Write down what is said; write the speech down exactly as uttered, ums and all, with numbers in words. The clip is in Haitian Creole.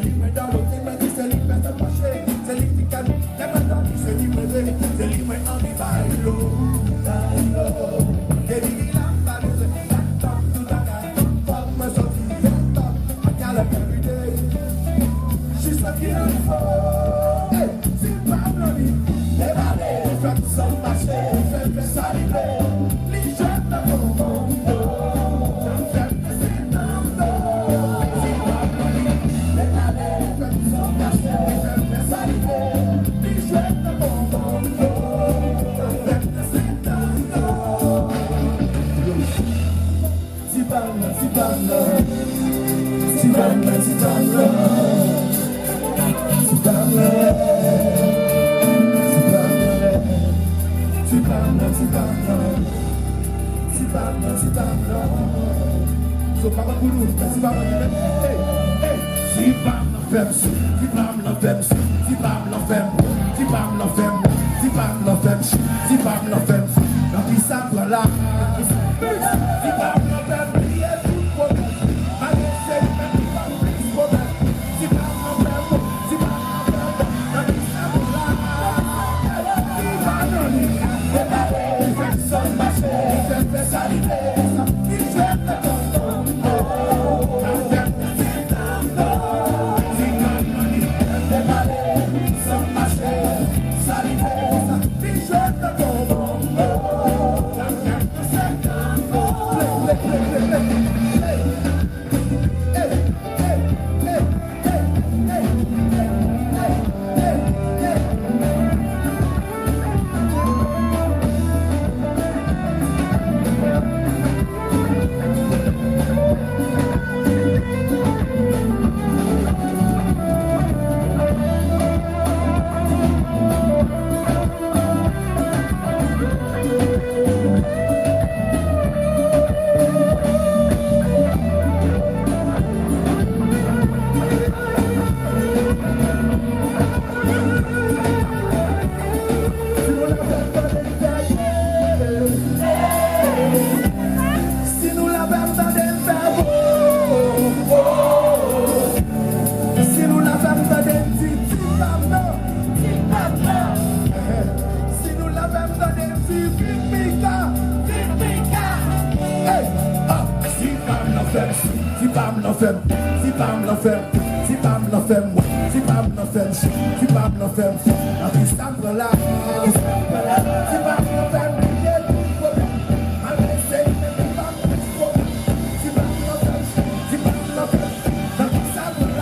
Li mwen dòmi, li mwen di se li k fè sa mache, se li ki kalm. Lè mwen dòmi, se li mwen rele, se li mwen anvi bay lo, bay lo. Depi li la, m pa bezwen laptop, tout bagay. Fòk mwen soti, laptop, I gotta everyday. She suck it on the floor. Hey, si pa nan li, debale, fè tout sa mache, fè, fè sa li vle. Li jwèt nan bonbon, fè, fè, fè, Ti pa m nan, ti pa m nan. Ti pa m nan, ti pa m nan. So, pa ban pou nou, ti pa m nan, ti pa m nan. Hey, hey. Ti pa m nan fè m sou, ti pa m nan fè m sou, ti pa m nan fè m, ti pa m nan fè m, ti pa m nan fè m sou, ti pa m nan fè m sou. Nan ki sa m pran la? Ti pa m nan fè m bliye tout pwoblèm. Malgre se li menm ki ban m plis pwoblèm. Ti pa m nan fè m, ti pa m nan fè m. Si nou la fè m tande m fè vo. Si nou la fè m tande m di ti pa m nan. Ti pa m nan. Si nou la fè m tande m di viv Mika. Viv Mika. Hey, ah, ti pa m nan fè m si, ti pa m nan fè m, ti pa m nan fè m, ti pa m nan fè m, ti pa m nan fè m si, ti pa m nan fè m si. Nan ki sa m pran la? Ti pa m nan fè m bliye tout pwoblèm. Malgre se li menm ki ban m plis pwoblèm. Ti pa m nan fè m si, ti pa m nan fè m si.